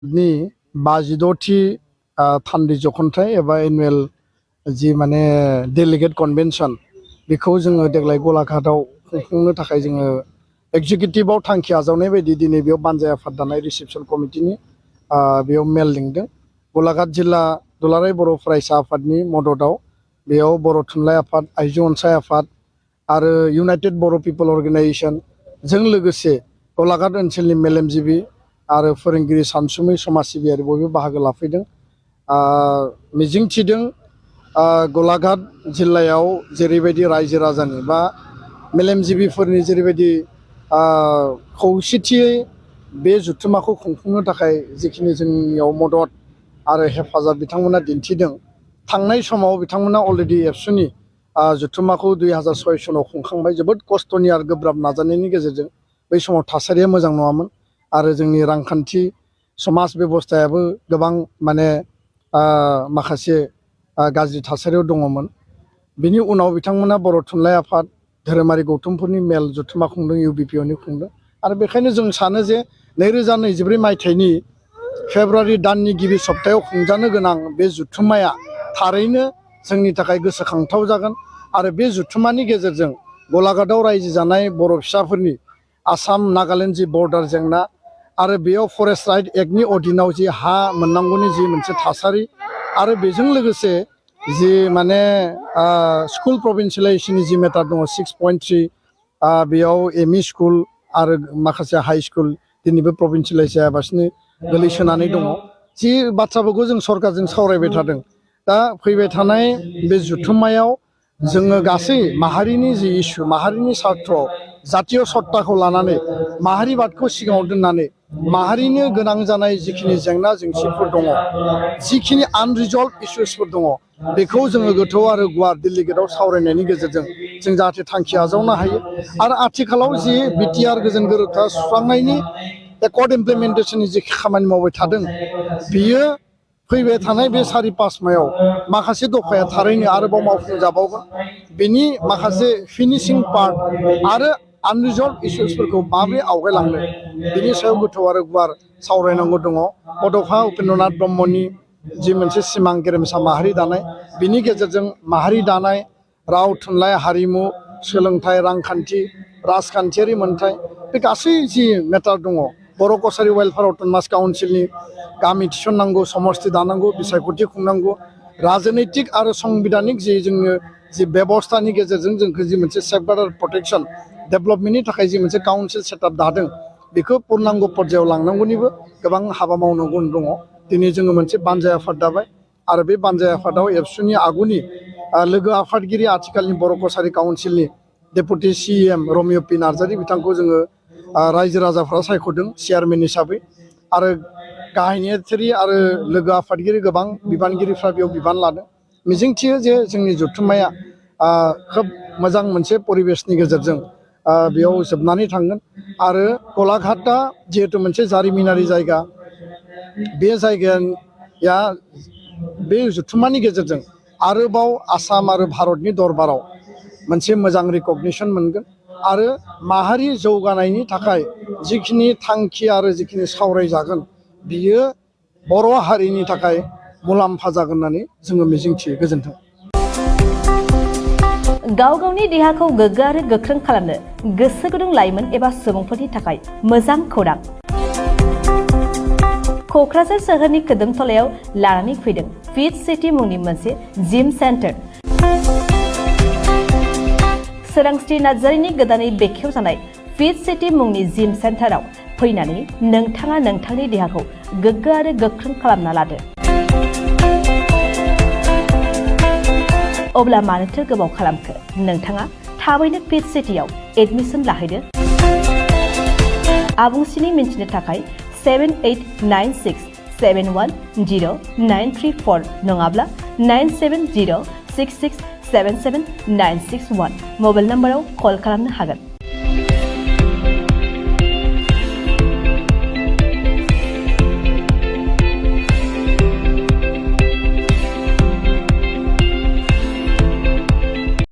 नि 52थि थान्दै जखनथाइ एबा एनुवेल जि माने डेलिगेट कन्वेन्शन बेखौ जोङो देग्लाय गलाघाटआव खुंफुंनो थाखाय जोङो एक्जिकिउटिभआव थांखि आजावनाय बायदि दिनै बेयाव बानजाय आफाद दानाय रिसेपसन कमिटिनि बेयाव मेल लिंदों। गलाघाट जिल्ला दुलाराय बर' फरायसा आफादनि मददआव बेयाव बर' थुनलाइ आफाद, आइजो अनसाय आफाद आरो इउनाइटेड बर' पिपल अर्गेनाइजेशन जों लोगोसे गलाघाट ओनसोलनि मेलेमजिबि आरो फोरोंगिरि सानसुमै समाज सिबियारि बयबो बाहागो लाफैदों। मिजिंथिदों गलाघाट जिल्लायाव जेरैबायदि रायजो राजानि बा मेलेमजिबिफोरनि जेरैबायदि खौसेथियै बे जुथुमाखौ खुंफुंनो थाखाय जिखिनि जोंनियाव मदद आरो हेफाजाब बिथांमोना दिन्थिदों। थांनाय समाव बिथांमोना अलरेडि एबसुनि जुथुमाखौ 2006 सनाव खुंखांबाय। जोबोद खस्थ'नि आरो गोब्राब नाजानायनि गेजेरजों बै समाव थासारिया मोजां नङामोन आरो जोंनि रांखान्थि समाज बेबस्थायाबो गोबां माने माखासे गाज्रि थासारियाव दङमोन। बिनि उनाव बिथांमोना बर' थुनलाइ आफाद धोरोमारि गौथुमफोरनि मेल जुथुमा खुंदों, इउबिपिअनि खुंदों आरो बेखायनो जों सानो जे 2024 मायथाइनि फेब्रुवारि दाननि गिबि सप्तायाव खुंजानो गोनां बे जुथुमाया थारैनो जोंनि थाखाय गोसोखांथाव जागोन आरो बे जुथुमानि गेजेरजों गलाघाटआव रायजो जानाय बर' फिसाफोरनि आसाम नागालेण्ड जि बर्डार जेंना आरो बेयाव फरेस्ट राइट एक्टनि अधीनाव जि हा मोननांगौनि जि मोनसे थासारि आरो बेजों लोगोसे जि माने स्कुल प्रभिन्सियेलाइजेसननि जि मेटार दङ 6.3 बेयाव एमइ स्कुल आरो माखासे हाई स्कुल दिनैबो प्रभिन्सियेलाइज जायाबासिनो गोलैसोनानै दङ। जि बाथ्राफोरखौ जों सरकारजों सावरायबाय थादों। दा फैबाय थानाय बे जुथुमायाव जोङो गासै माहारिनि जि इसु, माहारिनि सार्थ, जातीय सत्ताखौ लानानै माहारिबादखौ सिगाङाव दोननानै माहारिनो गोनां जानाय जिखिनि जेंना जेंसिफोर दङ, जिखिनि आनरिजल्भ इस्युसफोर दङ, बेखौ जोङो गोथौ आरो गुवार डेलिगेटआव सावरायनायनि गेजेरजों जों जाहाथे थांखि आजावनो हायो आरो आथिखालाव जि बिटिआर गोजोन गोरोबथा सुस्रांनायनि एकर्ड इमप्लिमेन्टेसननि जि खामानि मावबाय थादों, बियो फैबाय थानाय बे 4-5 मायाव माखासे दफाया थारैनो आरोबाव मावफुंजाबावगोन। बेनि माखासे फिनिशिं पार्ट आरो आनरिजल्भ इस्युसफोरखौ माबोरै आवगायलांनो बिनि सायाव गोथौ आरो गुवार सावरायनांगौ दङ। बड'फा उपेन्द्रनाथ ब्रह्मनि जि मोनसे सिमां गेरेमसा माहारि दानाय, बिनि गेजेरजों माहारि दानाय, राव थुनलाइ हारिमु, सोलोंथाइ, रांखान्थि, राजखान्थियारि मोन्थाय, बे गासै जि मेटार दङ, बर' कसारि वेलफेयार अट'नमास काउन्सिलनि गामि थिसननांगौ, समस्ति दानांगौ, बिसायख'थि खुंनांगौ, राजनैतिक आरो संबिधानिक जि जोंनो जि बेबस्थानि गेजेरजों जोंखौ जि मोनसे सेफगार्ड आरो प्रटेक्शन डेभेलपमेन्टनि थाखाय जि मोनसे काउन्सिल सेटआप दादों, बेखौ पूर्णांग पर्यायाव लांनांगौनिबो गोबां हाबा मावनांगौ दङ। दिनै जोङो मोनसे बानजाय आफाद दाबाय आरो बे बानजाय आफादाव एबसुनि आगुनि लोगो आफादगिरि आथिखालनि बर' कसारि काउन्सिलनि deputy CEM Romeo P Narzary बिथांखौ जोङो रायजो राजाफ्रा सायख'दों चेयारमेन हिसाबै आरो गाहाय नेहाथारि आरो लोगो आफादगिरि गोबां बिबानगिरिफ्रा बेयाव बिबान लादों। मिजिंथियो जे जोंनि जुथुमाया खोब मोजां मोनसे परिबेसनि गेजेरजों बेयाव जोबनानै थांगोन आरो गलाघाटआ जिहेतु मोनसे जारिमिनारि जायगा, बे जायगाया बे जुथुमानि गेजेरजों आरोबाव आसाम आरो भारतनि दरबाराव मोनसे मोजां रिकगनिसन मोनगोन आरो माहारि जौगानायनि थाखाय जिखिनि थांखि आरो जिखिनि सावरायजागोन, बियो बर' हारिनि थाखाय मुलाम्फा जागोन होननानै जोङो मिजिंथियो। गोजोन्थों। गाव गावनि देहाखौ गोग्गो आरो गोख्रों खालामनो गोसो गुदुं लाइमोन एबा सुबुंफोरनि थाखाय मोजां खौरां। क'क्राझार सोहोरनि खोदोमथलायाव लानानै फैदों फिट सिटी मुंनि मोनसे जिम सेन्टार। सोरांस्रि नार्जारिनि गोदानै बेखेवजानाय फिट सिटी मुंनि जिम सेन्टाराव फैनानै नोंथाङा नोंथांनि देहाखौ गोग्गो आरो गोख्रों खालामना लादो। अब्ला मानोथो गोबाव खालामखो? नोंथाङा थाबैनो फिट सिटीआव एडमिसन लाहैदो। आबुंसिनै मिन्थिनो थाखाय 7896710934 नङाब्ला 9706677961 मबाइल नाम्बाराव कल खालामनो हागोन।